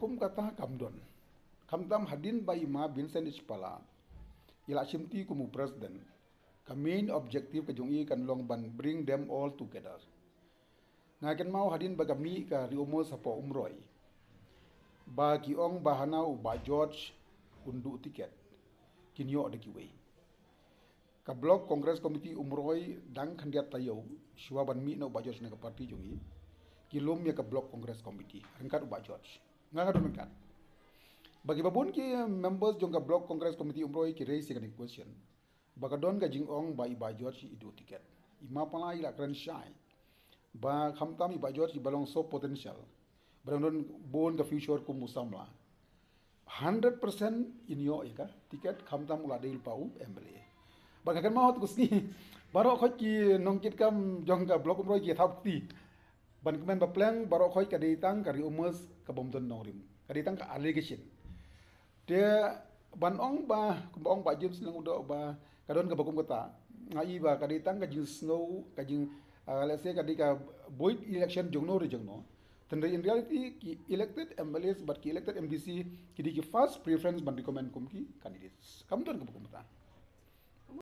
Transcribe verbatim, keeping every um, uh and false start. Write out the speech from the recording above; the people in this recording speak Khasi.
Kum kata kam don. Khamtam hadien ba i Ma Vincent H Pala i la shimti kum u president, ka main objective ka jong i kan long ban bring them all together. Nga kynmaw hadien ba ka mih ka Ri Umroi, ba ki ong ba hana u Bah George un duh ticket, kin ïoh da kiwei. Ka Block Congress Committee Umroi dang khyndiat taïew shuwa ban mih na u Bah George na ka party jong i, ki lum ïa ka Block Congress Committee ryngkat u Bah George. Nga nga don ryngkat. Ba ki babun ki members jong ka Block Congress Committee Umroi ki raise ïa kane ka question, ba ka don ka jingong ba i Bah George i duh ticket. I Ma Pala i la kren shai ba khamtam i Bah George i ba long so potential, ba dang don bun ka future kum u samla. Hundred percent in ïoh ïa ka ticket khamtam u la dei lypa u M L A. Ba nga kynmaw ha tu ka sngi, baroh khoit ki nongkitkam jong ka Block Umroi ki thap kti ban kmen ba pleng, baroh khoit ka dei tang ka Ri Umroi ka bym don nongrim, ka dei tang ka allegation. Te ban ong ba, kumba ong Bah James Lyngdoh ba ka don kaba kum kata, nga i ba ka dei tang ka jingsngew, ka jing, ah, let's say ka dei ka void election jong no re jong no. Tangba in reality ki elected M L As bad ki elected M D C ki dei ki first preference ban recommend kum ki candidates. Kam don kaba kum kata.